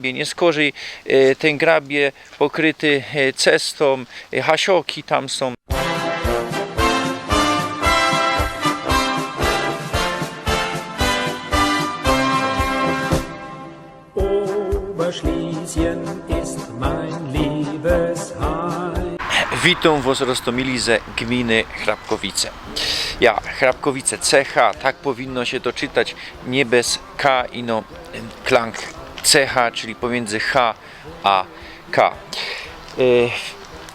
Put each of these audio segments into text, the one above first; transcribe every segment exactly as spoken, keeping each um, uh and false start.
Nieskôrzij, e, tyn grab je pokryty, e, cestōm, e, hasioki tam sōm. Oberschlesien ist mein Liebesheim. Witōm wos roztōmili ze gminy Chrapkowice. Ja, Chrapkowice, C H, tak powinno sie to czytać, niy bez K, ino klang C H, czyli pomiyndy H a K. E,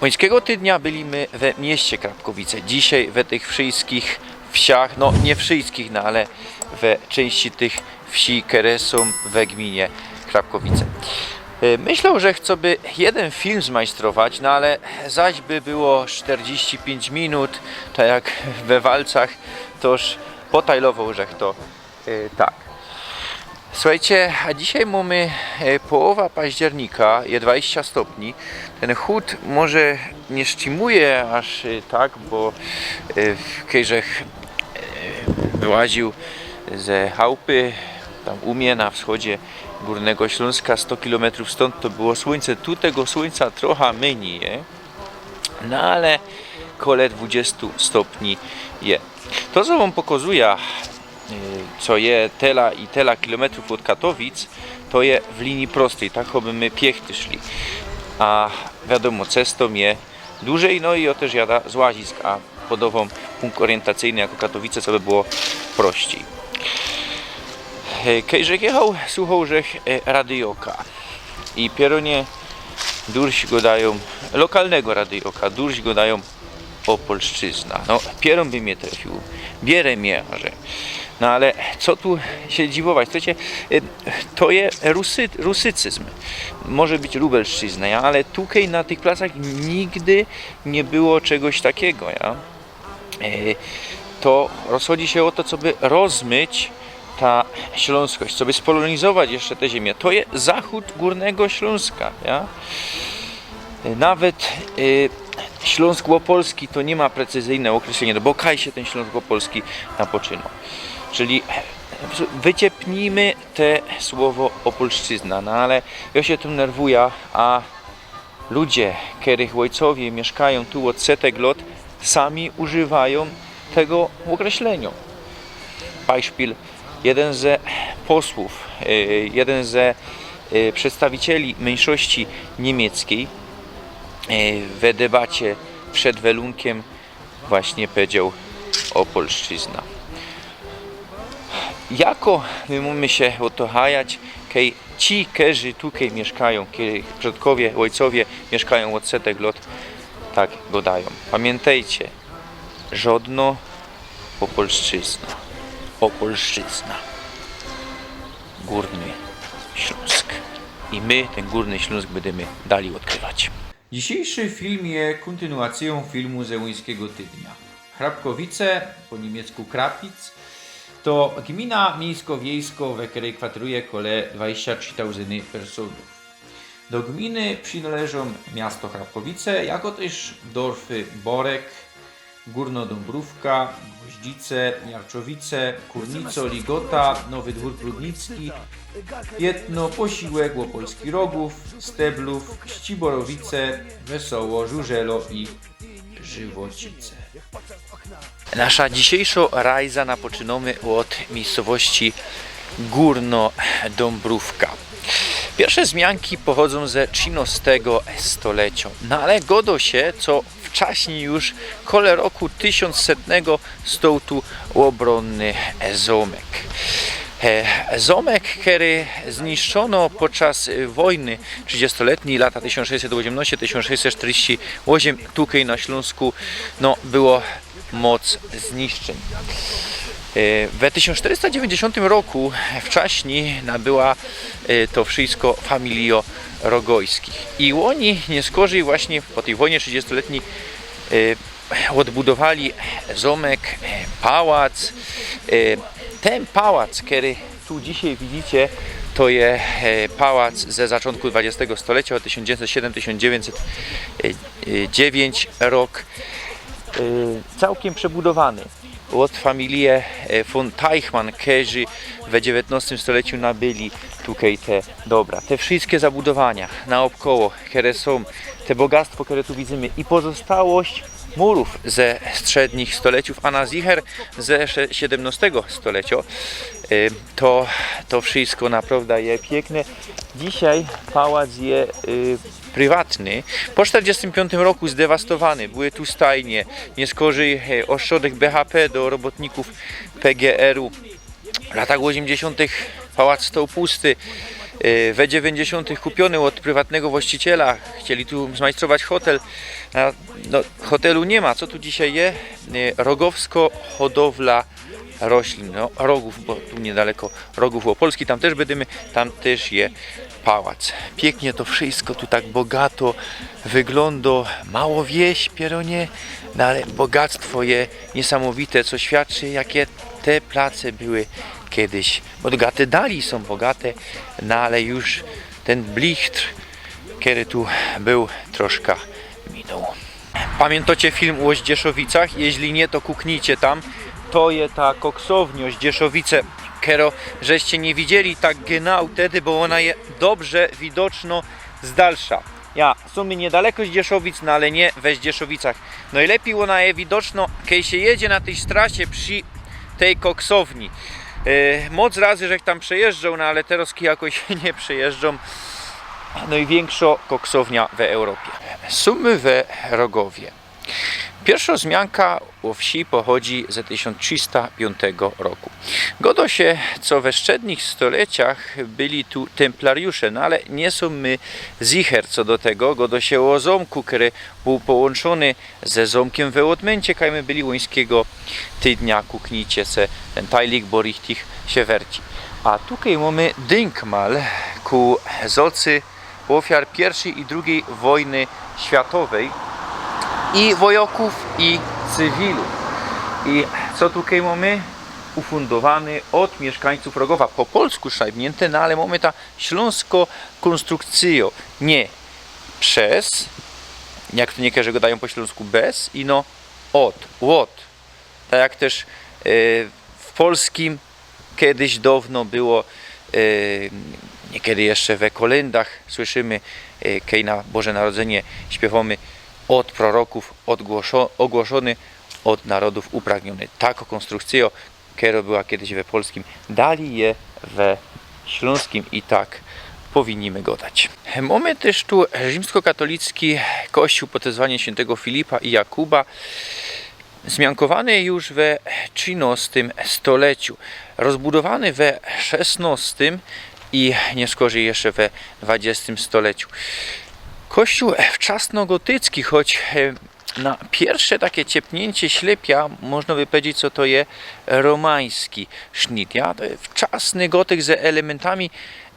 Łońskigo tydnia byli my we mieście Chrapkowice. Dzisiej we tych wszyjskich wsiach, no niy wszyjskich, no ale we czynści tych wsi, kere sōm we gminie Chrapkowice. E, myślōm, że chcōm by jedyn film zmajstrować, no ale zaś by było sztyrdziści piyńć minut, tak jak we walcach, toż potajlowoł żech to, e, tak. Słuchejcie, a dzisiej mōmy, e, połowa października, je dwadzieścia stopni. Tyn chōd może niy szczimuje aż, e, tak, bo, e, kej żech, e, wyłaziōł ze chałpy, tam u mie na wschodzie Gōrnego Ślōnska, sto kilometrōw stōnd, to było słōńce. Tu tego słōńca trocha mynij je, no ale kole dwadzieścia stopni je. To, co wōm pokazuja, y, co je tela i tela kilometrōw ôd Katowic, to je w linii prostyj, tak choby my piechty szli. A wiadōmo, cestōm je dużyj, no i jo tyż jada z łazisk, a podowōm pōnkt oriyntacyjny jako Katowice, co by było prościj. E, kej żech jechoł, słuchoł żech, e, radyjoka. I pierōnie durś gŏdajōm, lokalnego radyjoka, durś gŏdajōm Opolszczyzna. No, pierōn by mie trefiōł. Bierōm je, że. No ale co tu sie dziwować? Słuchejcie, y, to je rusy-, rusycyzm. Może być lubelszczyzna, ja? Ale tukej na tych placach nigdy niy było czegoś takigo, ja? Y, to rozchodzi sie ô to, coby rozmyć ta ślōnskość, coby spolōnizować jeszcze te ziymie. To je zachōd Gōrnego Ślōnska, ja? Nawet, y, Ślōnsk Opolski to niy ma precyzyjne ôkreślynio, no bo kaj sie tyn Ślōnsk Opolski napoczynŏ. Czyli wyciepnijmy te słowo opolszczyzna, no ale jo sie tym nerwujã, a ludzie, kerych ôjcowie miyszkajōm tu ôd setek lŏt, sami używajōm tego ôkreślynio. Pajszpil, jedyn ze posłōw, e, jedyn ze, e, przedstawicieli myńszości niymieckiej, e, we debacie przed welunkiym właśnie powiedzioł opolszczyzna. Jako my mōmy sie ô to hajać, kej ci, kerzy tukej miyszkajōm, kerych przodkowie, ôjcowie miyszkajōm ôd setek lŏt, tak gŏdajōm. Pamiyntejcie, żŏdnŏ opolszczyzna. Opolszczyzna. Gōrny Ślōnsk. I my tyn Gōrny Ślōnsk bydymy dalij ôdkrywać. Dzisiejszy film je kōntynuacyjōm filmu ze Łońskigo Tydnia. Chrapkowice, po niymiecku Krapitz, to gmina miejsko-wiejsko, we kerej kwatruje kole dwadzieścia trzi tauzyny personōw. Do gminy przinŏleżōm miasto Chrapkowice, jako tyż dorfy Borek, Gōrnŏ Dōmbrōwka, Gwoździce, Jarczowice, Kōrnico, Ligota, Nowy Dwōr Prudnicki, Pietno, Posiłek, Opolski Rogōw, Steblōw, Ściborowice, Wesoło, Żużelo i Żywocice. Nasza dzisiejszŏ rajza napoczynōmy ôd miejscowości Gōrnŏ Dōmbrōwka. Piyrsze zmianki pochodzōm ze trzinŏstego stoleciŏ. No ale gŏdŏ sie, co wczaśnij już, kole roku tysiōnc setnego, stoł tu ôbronny zōmek. E, zōmek, kery zniszczōno podczas wojny trzidziestoletnij, lata tysiōnc sześćset ôziymnŏście, tysiōnc sześćset sztyrdziści ôziym, tukej na Ślōnsku, no, było moc zniszczyń. E, we tysiōnc sztyrysta dziewiyńćdziesiōntym roku wczaśnij nabyła, e, to wszysko familijŏ Rogojskich. I ôni niy skorzij właśnie po tyj wojnie trzidziestoletnij, e, ôdbudowali zōmek, e, pałac. E, tyn pałac, kery tu dzisiej widzicie, to je, e, pałac ze zaczōntku dwudziestego stoleciŏ, tysiōnc dziewiyńćset siedym, tysiōnc dziewiyńćset dziewięć rok. E, cołkiym przebudowany. ôd familije, e, von Teichmann, kerzy we dziewiytnostym stoleciu nabyli tukej te dobra. Te wszyjske zabudowania naôbkoło, kere sōm, te bogactwo, kere tu widzymy i pozostałość murōw ze strzednich stoleciōw, a na zicher ze sie-, siedymnostego stolecio, e, to, to wszyjsko naprŏwdã je piykne. Dzisiej pałac je, e, prywatny. Po sztyrdziestym piōntym roku zdewastowany. Były tu stajnie. Niyskorzij, e, ôstrzodek B H P do robotnikōw P G R-u. W latach ôziymdziesiōntych pałac stoł pusty. E, we dziewiyńćdziesiōntych kupiōny ôd prywatnego właściciela. Chcieli tu zmajstrować hotel. A, no, hotelu niy ma. Co tu dzisiej je? E, rogowsko hodowla roślin, no, Rogōw, bo tu niydaleko Rogōw Ôpolski, tam tyż bydymy, tam tyż je pałac. Piyknie to wszyjsko tu tak bogato wyglōndo, mało wieś, pierōnie, no ale bogactwo je niysamowite, co świadczy, jake te place były kedyś bogate, dalij sōm bogate, no ale już tyn blichtr, kery tu bōł, troszka minōł. Pamiyntŏcie film ô Zdzieszowicach? Jeźli niy, to kuknijcie tam. To je ta koksowniŏ Zdzieszowice, kero żeście niy widzieli tak genau tedy, bo ôna je dobrze widoczno z dalsza. Ja, w sumie niydaleko Zdzieszowic, no ale niy we Zdzieszowicach. Nojlepij ôna je widoczno, kej sie jedzie na tyj strasie przi tyj koksowni. E, moc razy żech tam przejyżdżoł, no ale teroz jakoś niy przejyżdżōm. Nojwiynkszŏ koksownia we Europie. Sōm my we Rogowie. Piyrszŏ wzmianka ô wsi pochodzi ze tysiōnc trzista piōntego roku. Gŏdŏ sie, co we strzednich stoleciach byli tu templariusze, no ale niy sōm my zicher co do tego. Gŏdŏ sie ô zōmku, kery bōł połōnczōny ze zōmkiym we Ôdmyncie, kaj my byli ôńskigo tydnia, kuknijcie se tyn tajlik, bo richtig sie werci. A tukej mōmy dynkmal ku zŏcy ôfiar piyrszij i drugij wojny światowej, i wojokōw, i cywilu. I co tukej mōmy? Ufundowany ôd miyszkańcōw Rogowa. Po polsku szajbniynte, no ale mōmy ta ślōnskŏ kōnstrukcyjŏ. Niy przez, jak to niykerzy gŏdajōm po ślōnsku, bez, ino ôd, ôd. Tak jak tyż, e, w polskim kedyś dŏwno było, e, niykerzy jeszcze we kolyndach słyszymy, e, kej na Boże Narodzynie śpiywōmy: ôd prorokōw ôdgłoszo-, ôgłoszōny, ôd narodōw upragniōny. Takŏ kōnstrukcyjŏ, kero była kedyś we polskim, dalij je we ślōnskim i tak powinni my gŏdać. Mōmy tyż tu rzimskokatolicki kościół pod wezwaniym świyntego Filipa i Jakuba, zmiankowany już we trzynŏstym stoleciu, rozbudowany we szesnŏstym i niyskorzij jeszcze we dwadziestym stoleciu. Kościół wczasnogotycki, choć, e, na piyrsze take ciepniyńcie ślepia, można by powiedzieć, co to je romański sznit. Ja, to je wczasny gotyk ze elementami,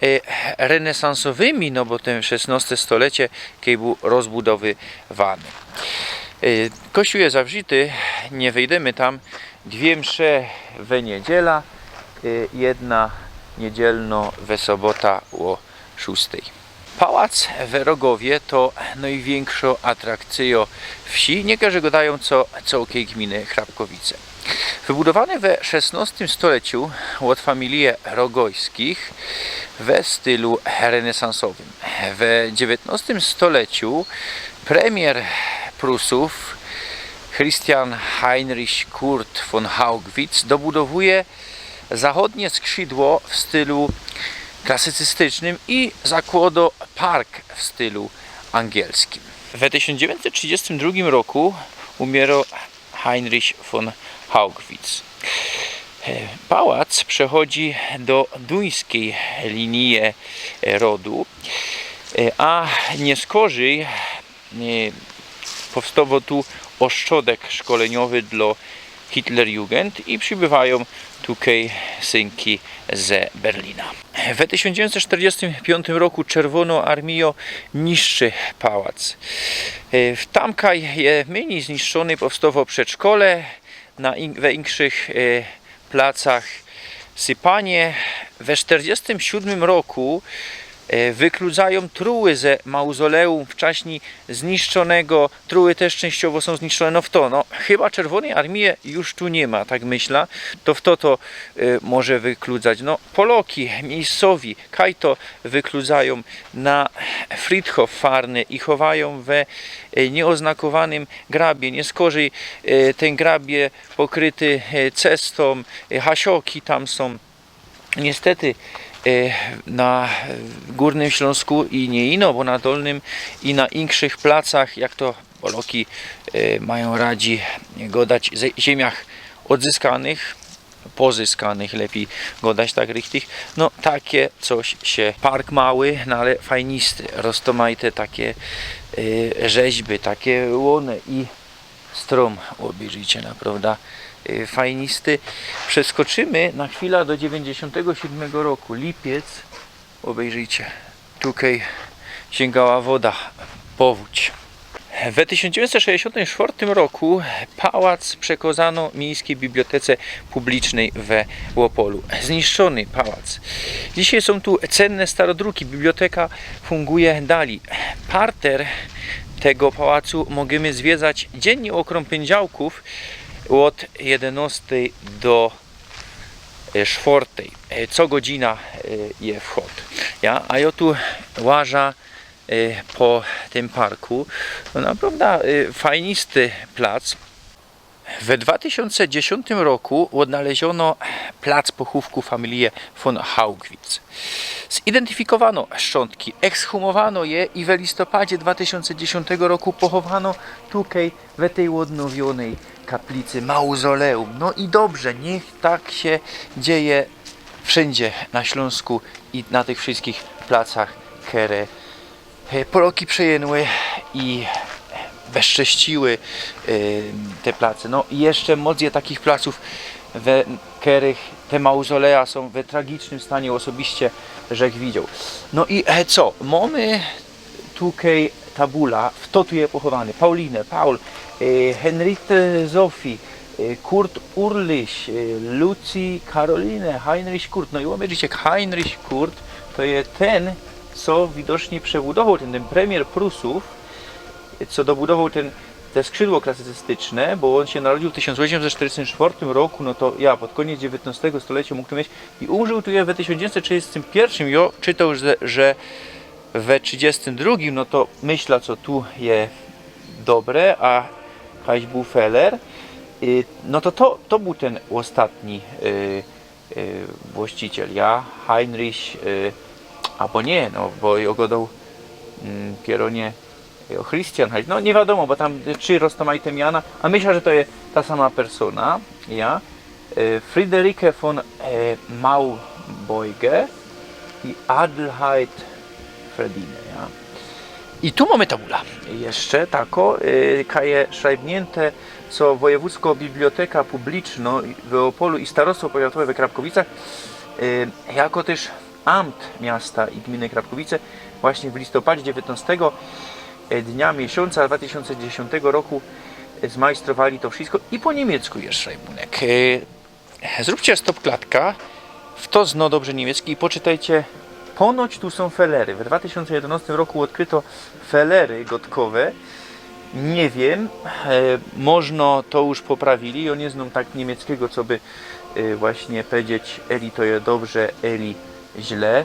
e, renesansowymi, no bo tyn szesnŏste stolecie, kej bōł rozbudowywany. E, kościół je zawrzyty, niy wejdymy tam. Dwie msze we niydziela, e, jedna niydzielnŏ we sobota ô szōstej. Pałac we Rogowie to nojwiynkszŏ atrakcyjŏ wsi, niykerzy gŏdajōm, co, cołkij gminy Hrabkowice. Wybudowany we szesnŏstym stoleciu ôd familije Rogojskich we stylu renesansowym. We dziewiytnŏstym stoleciu premier Prusōw Christian Heinrich Kurt von Haugwitz dobudowuje zachodnie skrzidło w stylu klasycystycznym i zakłŏdŏ park w stylu angielskim. We tysiōnc dziewiyńćset trzidziestym drugim roku umiyro Heinrich von Haugwitz. E, pałac przechodzi do duńskij linije, e, rodu, e, a niyskorzij e, powstŏwŏ tu ôstrzodek szkoleniowy dlŏ Hitlerjugend i przibywajōm tukej synki ze Berlina. We tysiōnc dziewiyńćset sztyrdziestym piōntym roku Czerwōnŏ Armijŏ niszczy pałac. E, w tamkej je mynij zniszczōny, powstŏwŏ przedszkole, na in-, we inkszych, e, placach sypanie. We sztyrdziestym siōdmym roku E, wykludzają truły ze mauzoleum wcześniej zniszczonego. Truły też częściowo są zniszczone. No w to, no, chyba Czerwonej Armije już tu nie ma, tak myślę. To w to to e, może wykludzać. No, Poloki miejscowi, kaj to wykludzają na Friedhof Farny i chowają we e, nieoznakowanym grabie. Nie skorzej e, ten grabie pokryty e, cestą, e, hasioki tam są. Niestety e, na Górnym Śląsku i nie ino, bo na Dolnym i na inkszych placach, jak to Poloki e, mają radzi godać, ze- ziemiach odzyskanych, pozyskanych, lepiej godać tak richtig. No takie coś się, park mały, no ale fajnisty, roztomajte takie e, rzeźby, takie łony i strom, obejrzyjcie, naprawdę e, fajnisty. Przeskoczymy na chwilę do dziewięćdziesiątego siódmego roku, lipiec, obejrzyjcie, tutaj sięgała woda, powódź. We tysiąc dziewięćset sześćdziesiątym czwartym roku pałac przekazano Miejskiej Bibliotece Publicznej we Łopolu. Zniszczony pałac. Dzisiaj są tu cenne starodruki. Biblioteka funguje dalej. Parter tego pałacu możemy zwiedzać dziennie okrōm pyndziałków od jedenostej do e, sztwŏrtej. E, Co godzina e, je wchod. Ja, a ja tu łaża e, po tym parku. No, naprawdę e, fajnisty plac. We dwa tysiące dziesiątym roku odnaleziono plac pochówku familii von Haugwitz. Zidentyfikowano szczątki, ekshumowano je i we listopadzie dwa tysiące dziesiątego roku pochowano tutaj, we tej odnowionej kaplicy, mauzoleum. No i dobrze, niech tak się dzieje wszędzie na Śląsku i na tych wszystkich placach, kere e, Poloki przejęły i bezcześciły e, te place. No i jeszcze moc je takich placów, we kerych te mauzolea są we tragicznym stanie, osobiście żech widział. No i e, co? Mamy tutaj tabula, kto tu je pochowany? Pauline, Paul, e, Henriette Sophie, e, Kurt Ulrich, e, Lucy Caroline, Heinrich Kurt. No i obejrzyjcie, Heinrich Kurt to je ten, co widocznie przebudował ten, ten premier Prusów, co dobudował ten, te skrzydło klasycystyczne, bo on się narodził w tysiąc osiemset czterdziestym czwartym roku, no to ja, pod koniec dziewiętnastego stulecia mógł tu mieć i umrzōł tu je we tysiąc dziewięćset trzydziestym pierwszym. Jo, czytał, że, że we trzydziestym drugim, no to myślę, co tu je dobre, a jakiś był feler. Y, No to, to, to był ten ostatni y, y, właściciel, ja, Heinrich, y, albo nie, no, bo jo godał mm, Pieronie, y, o Christian Heinrich, no nie wiadomo, bo tam trzy roztomajte miana, a myślę, że to jest ta sama persona, ja. Y, Friederike von e, Maubeuge i Adelheid Fredine, ja. I tu mamy tabula jeszcze tako, y, kaje szrajbnięte, co Wojewódzka Biblioteka Publiczna w Opolu i Starostwo Powiatowe we Krapkowicach, y, jako też Amt Miasta i Gminy Krapkowice właśnie w listopadzie, dziewiętnastego dnia miesiąca dwa tysiące dziesiątego roku, zmajstrowali to wszystko i po niemiecku jest szrajbunek. Y, Zróbcie stopklatka, kto zno dobrze niemiecki i poczytajcie. Ponoć tu są felery. W dwa tysiące jedenastym roku odkryto felery gotkowe. Nie wiem, e, można to już poprawili. Ja nie znam tak niemieckiego, co by e, właśnie powiedzieć, eli to je dobrze, eli źle.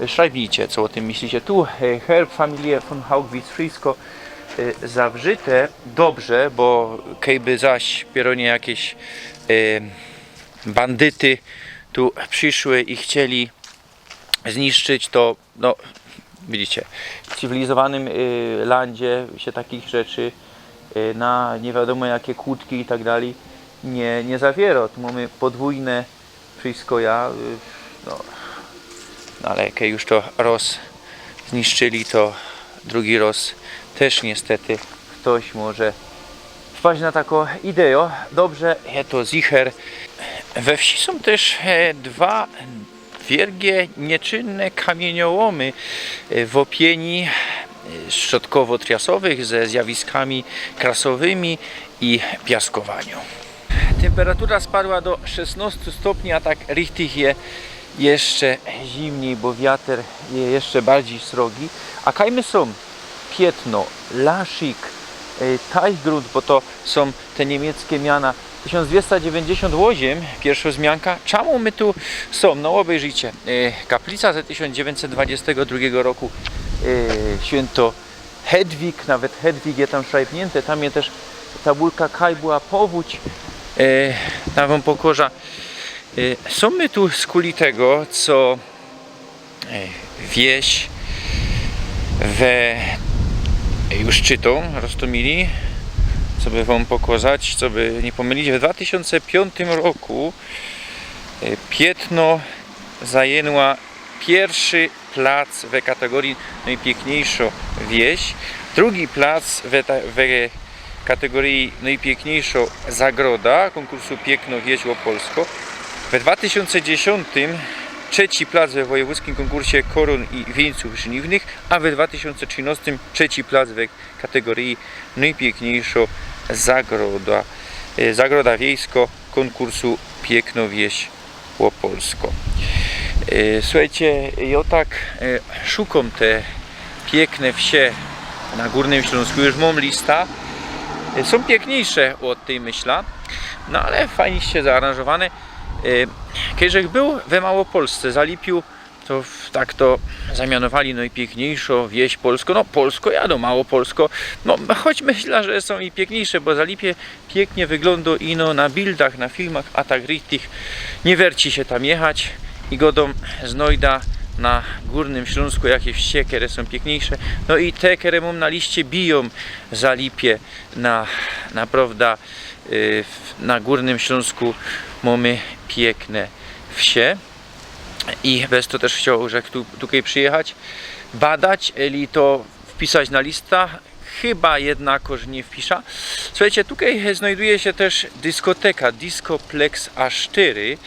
Szrajbnijcie, co o tym myślicie. Tu e, Herb, Familie von Haugwitz, wszystko e, zawrzyte. Dobrze, bo kejby zaś pieronie jakieś e, bandyty tu przyszły i chcieli zniszczyć, to no, widzicie, w cywilizowanym y, landzie się takich rzeczy y, na nie wiadomo jakie kłódki i tak dalej nie, nie zawiera. Tu mamy podwójne wszystko, ja, y, no, no ale jak już to roz zniszczyli, to drugi roz też niestety ktoś może wpaść na taką ideę. Dobrze, je to zicher. We wsi są też e, dwa wielkie, nieczynne kamieniołomy e, w opieni e, środkowo-triasowych ze zjawiskami krasowymi i piaskowaniu. Temperatura spadła do szesnaście stopni, a tak richtig je jeszcze zimnij, bo wiater je jeszcze bardzij srogi. A kaj my sōm? Pietno, Laschig, e, Teichgrund, bo to sōm te niymieckie miana. Tysiōnc dwiesta dziewiyńćdziesiōnt ôziym, piyrszŏ zmianka. Czymu my tu sōm? No ôbejrzyjcie. E, kaplica ze tysiōnc dziewiyńćset dwudziestego drugigo roku, e, świynto Hedwig, nawet Hedwig je tam szrajpniynte, tam je tyż tabulka, kaj była powōdź, e, na wōm pokŏża. E, sōm my tu skuli tego, co, e, wieś we, już czytōm, Roztomili, co by wōm pokŏzać, co by niy pōmylić, we dwa tysiōnce piōntym roku, e, Pietno zajynła piyrszy plac we kategoryji Nojpiykniyjszŏ wieś, drugi plac we, ta-, we kategoryji Nojpiykniyjszŏ zagroda kōnkursu Piykno wieś Ôpolsko, we dwa tysiōnce dziesiōntym trzeci plac we wojewōdzkim kōnkursie Korōn i wiyńcōw żniwnych, a we dwa tysiōnce trzynŏstym trzeci plac we kategoryji Nojpiykniyjszŏ zagroda, e, zagroda wiejskŏ kōnkursu Piykno wieś Ôpolsko. E, suchejcie, jŏ tak, e, szukōm te piykne wsie na Gōrnym Ślōnsku, już mōm lista. E, sōm piykniyjsze ôd tyj, myśla. No ale fajnie zaaranżowane. E, kej żech bōł we Małopolsce, Zalipiu, to w-, tak to zamianowali, Nojpiykniyjszŏ wieś Polsko. No, Polsko, jadōm, Małopolsko. No, choć myśla, że sōm i piykniyjsze, bo Zalipie piyknie wyglōndŏ ino na bildach, na filmach, a tak richtig niy werci sie tam jechać. I godōm, znojda na Gōrnym Ślōnsku jakeś wsie, kere sōm piykniyjsze. No i te, kere mōm na liście, bijōm Zalipie. Na, naprŏwda, y, w-, na Gōrnym Ślōnsku mōmy piykne wsie. I bez to tyż chcioł żech tu, tukej przijechać, badać, eli to wpisać na lista. Chyba jednakoż niy wpisza. Suchejcie, tukej znajduje sie tyż dyskoteka, Discoplex A sztyry.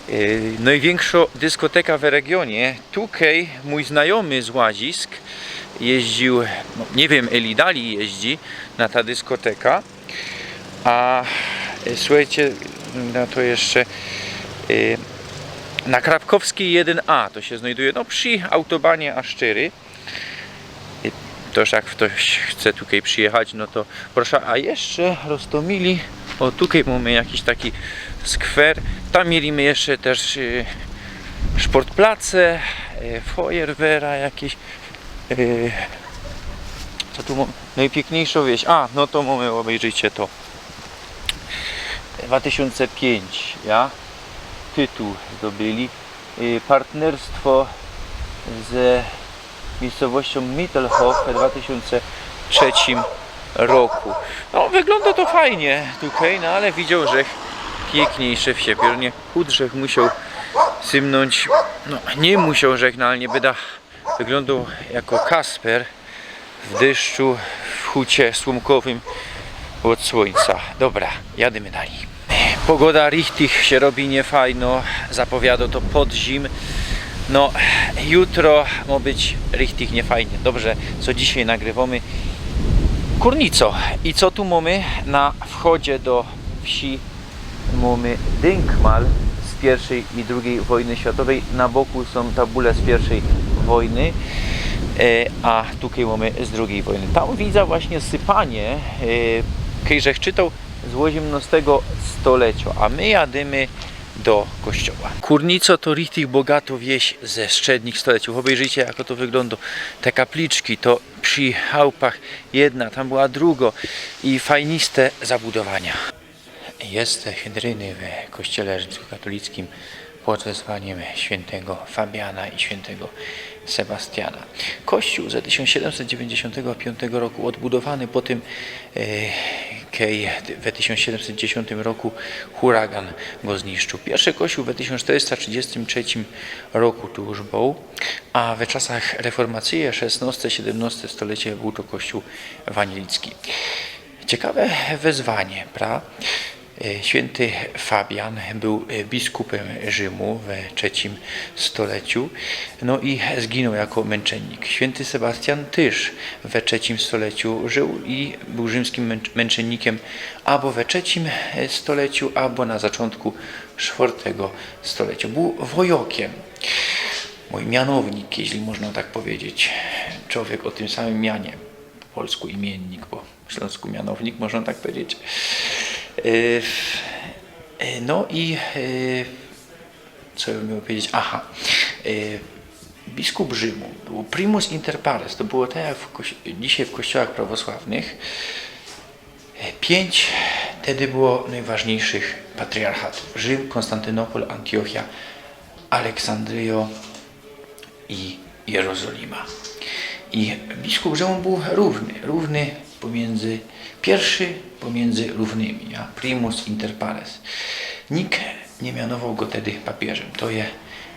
Yy, nojwiynkszŏ dyskoteka we regiōnie. Tukej mōj znajōmy z Łazisk jeździōł, no, niy wiym, eli dalij jeździ na ta dyskoteka. A, e, suchejcie, no to jeszcze, e, na Krapkowskij jedyn A to sie znajduje, no, przi autobanie A sztyry. I to już jak ftoś chce tukej przijechać, no to proszã. A jeszcze, Roztomili, ô, tukej mōmy jakiś taki skwer. Tam mieli my jeszcze tyż, e, szportplace, e, fojerwera jakiś. E, co tu mōm? Nojpiykniyjszŏ wieś. A, no to mōmy, ôbejrzyjcie to. Dwa tysiōnce piyńć, ja? Tytuł zdobyli. E, partnerstwo ze miejscowością Mittelhof we dwa tysiōnce trzecim roku. No, wyglōndŏ to fajnie tukej, no ale widzioł żech piykniyjsze wsie. Piyrnie chōd żech musioł symnōńć, no, niy musioł żech, no, ale niy byda wyglōndŏ jako Kasper w dyszczu, w hucie słōmkowym ôd słōńca. Dobra, jadymy dalij. Pogoda richtig sie robi niyfajno, zapowiadŏ to podzim. No, jutro mŏ być richtig niyfajnie. Dobrze, co dzisiej nagrywōmy. Kōrnico. I co tu mōmy na wchodzie do wsi? Mōmy dynkmal z piyrszej i drugij wojny światowej. Na boku sōm tabule z piyrszej wojny, e, a tukej mōmy z drugij wojny. Tam widza właśnie sypanie, e, kej żech czytoł, z ôziymnŏstego stoleciŏ, a my jadymy do kościoła. Kōrnico to richtig bogatŏ wieś ze strzednich stoleciōw. Ôbejrzyjcie, jak to wyglōndŏ. Te kapliczki, to przi chałpach jedna, tam była drugŏ i fajniste zabudowania. Jest hydryny w kościele rzymskokatolickim pod wezwaniem świętego Fabiana i świętego Sebastiana. Kościół ze tysiōnc siedymset dziewiyńćdziesiōntego piōntego roku ôdbudowany po tym, e, kej we tysiōnc siedymset dziesiōntym roku huragan go zniszczył. Piyrszy kościół we tysiōnc sztyrysta trzidziestym trzecim roku tu już bōł, a we czasach reformacyje, szesnŏste, siedymnŏste stolecie, bōł to kościół wanielicki. Ciekawe wezwanie, pra? E, świynty Fabian bōł, e, biskupym Rzymu we trzecim stoleciu, no i zginōł jako męczennik. Świynty Sebastian tyż we trzecim stoleciu żył i bōł rzymskim męcz-, męczennikiym abo we trzecim, e, stoleciu, abo na zaczōntku sztwŏrtego stolecjŏ. Bōł wojŏkiym. Mōj mianownik, jeźli można tak pedzieć. Człowiek ô tym samym mianie. Po polsku imiennik, po ślōnsku mianownik, można tak pedzieć. E, e, no i, e, co jŏ mioł pedzieć? Aha. E, biskup Rzymu bōł primus inter pares. To było tak jak w koś-, dzisiej w kościołach prawosławnych. E, piyńć tedy było nojważniyjszych patriarchatōw. Rzym, Konstantynopol, Antiochia, Aleksandryjŏ i Jerozolima. I biskup Rzymu bōł rōwny, rōwny pōmiyndzy, piyrszy pōmiyndzy rōwnymi, ja, primus inter pares. Nikt niy mianowoł go tedy papiyżym. To je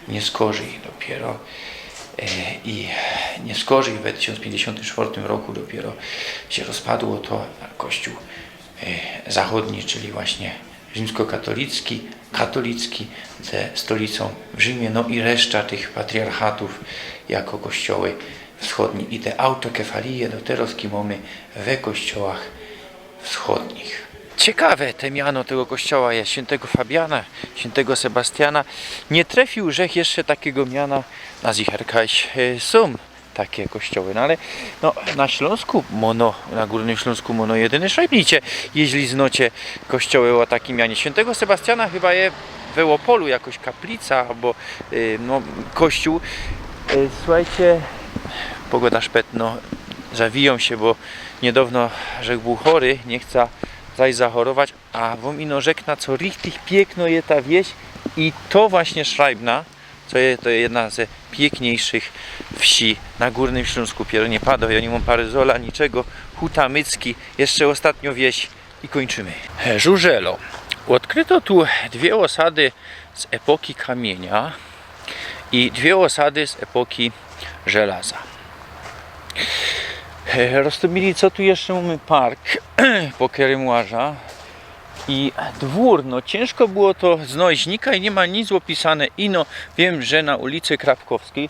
niyskorzij dopiyro, e, i niyskorzij we tysiōnc piyńćdziesiōntym sztwŏrtym roku dopiyro sie rozpadło to, a Kościōł, e, zachōdni, czyli właśnie rzimskokatolicki, katolicki, ze stolicōm w Rzimie, no i reszta tych patriarchatōw jako kościoły wschodnie i te autokefalije do terŏzki mōmy we kościołach wschodnich. Ciekawe te miano tego kościoła je, świyntego Fabiana, świyntego Sebastiana. Niy trefiōł żech jeszcze takigo miana na zicherkaś, e, sōm takie kościoły, no ale, no, na Ślōnsku mōno, na Gōrnym Ślōnsku mōno jedyne szrajbnicie, jeźli znŏcie kościoły ô takim mianie. Świyntego Sebastiana chyba je we Ôpolu jakoś kaplica abo, y, no, kościół. Y, suchejcie, pogoda szpetno, zawijōm sie, bo niydŏwno żech bōł chory, niy chca zaś zachorować, a wōm ino rzekna, co richtig piykno je ta wieś i to właśnie Szrajbna, co je, to je jedna ze piykniyjszych wsi na Gōrnym Ślōnsku. Pierōnie padŏ, jŏ niy mōm paryzola, niczego. Huta Mycki, jeszcze ôstatniŏ wieś i kōńczymy. Żużelo. Ôdkryto tu dwie ôsady z epoki kamiynia i dwie ôsady z epoki żelaza. E, roztōmili, co tu jeszcze mōmy? Park, po kerym łażã. I dwōr, no, ciynżko było to znojś, nikaj niy ma nic ôpisane, ino wiym, że na ulicy Krapkowskij.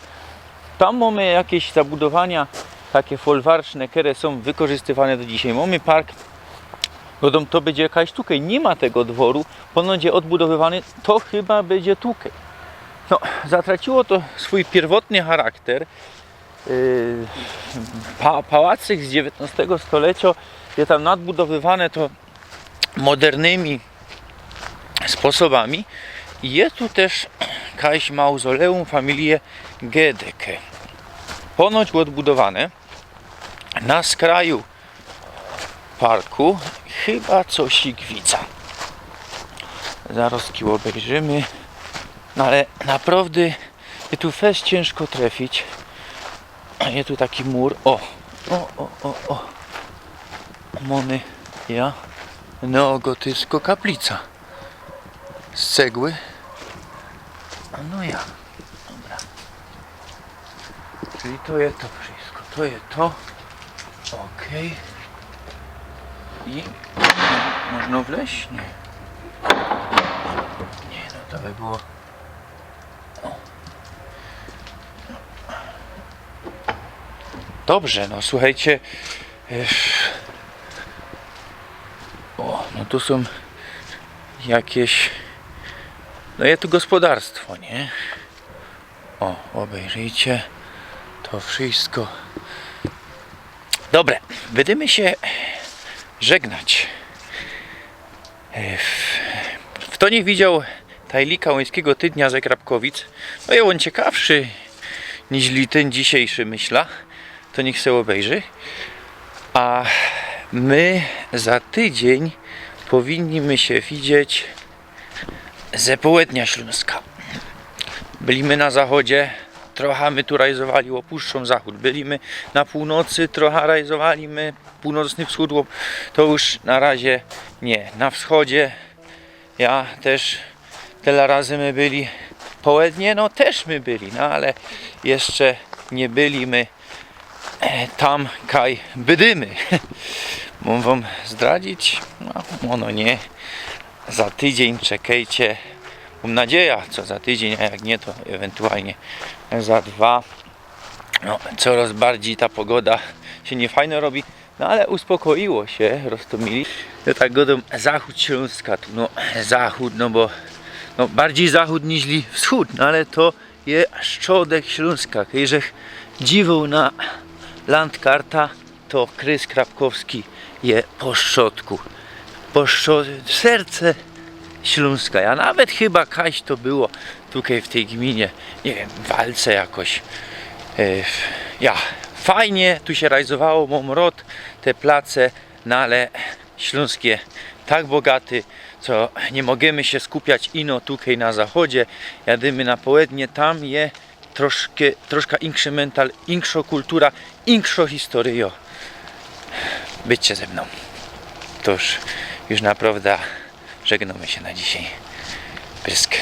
Tam mōmy jakeś zabudowania, takie folwarczne, kere sōm wykorzystywane do dzisiej. Mōmy park, gŏdōm, to bydzie jakaś tukej, niy ma tego dworu, ponŏć je ôdbudowywany, to chyba bydzie tukej. No, zatraciło to swōj piyrwotny charakter. Yy, pa-, pałacyk z dziewiyntnŏstego stoleciŏ je tam nadbudowywane to modernymi sposobami. I je tu tyż kaś mauzoleum familije Gedeke. Ponŏć ôdbudowane na skraju parku. Chyba coś widzã. Zarŏz ci ôbejrzymy. No ale naprŏwdy je tu fest ciynżko trefić. Je tu taki mur. Ô, ô, ô, ô, ô. Mōmy, ja, neogotycko kaplica. Z cegły. A no ja. Dobra. Czyli to je to wszystko. To je to. Okej. I można wleźć? Niy. Niy, no to by było. Ô. Dobrze, no suchejcie. Ech. Ô, no tu sōm jakeś, no je tu gospodarstwo, niy? Ô, ôbejrzyjcie to wszystko. Dobre, bydymy sie żegnać. Ech, fto niy widzioł tajlika Ôńskigo Tydnia ze Krapkowic, no je ôn ciekawszy niźli tyn dzisiejszy, myślã. To niych se ôbejrzy. A my za tydziyń powinimy sie widzieć ze połednia Ślōnska. Byli my na zachodzie, trocha my tu rajzowali, ôpuszczōm zachōd. Byli my na pōłnocy, trocha rajzowali my pōłnocny wschōd, ôp-, to już na razie niy. Na wschodzie, ja tyż tela razy my byli, połednie, no tyż my byli, no ale jeszcze niy byli my, e, tam, kaj bydymy. Mōm wōm zdradzić? No, ôno niy. Za tydziyń czekejcie. Mōm nadzieja, co za tydziyń, a jak niy, to ewentualnie za dwa. No, corŏz bardzij ta pogoda sie niyfajno robi. No ale uspokoiło sie, roztōmili. No tak gŏdōm, zachōd Ślōnska tu, no, zachōd, no bo no, bardzij zachōd niźli wschōd, no ale to je strzodek Ślōnska. Kej żech dziwoł na landkarta, to krys krapkowski je po strzodku. Po strzo-, w serce Ślōnska. Ja nawet chyba kaś to było tukej w tyj gminie, niy wiym, w Walce jakoś. E, ja, fajnie tu sie rajzowało, mōm rod te place, no ale Ślōnsk je tak bogaty, co niy mogymy sie skupiać ino tukej na zachodzie. Jadymy na połednie, tam je troszka, troszka inkszy mental, inkszo kultura, inkszo historyjo. Bydźcie ze mnōm. To już, już naprŏwda żegnōmy sie na dzisiej. Prysk.